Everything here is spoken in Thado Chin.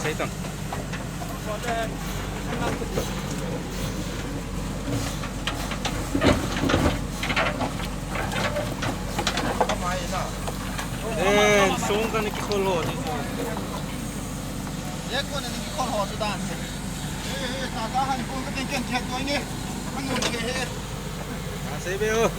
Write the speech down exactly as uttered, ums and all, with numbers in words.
Seitang. Eh, song kan kikhol ho. Ye ko na kikhol ho sudan. Eh, eh, ta ta han ko ka ten ken chat ko ni. Kan no ke he. Ah, sei be o.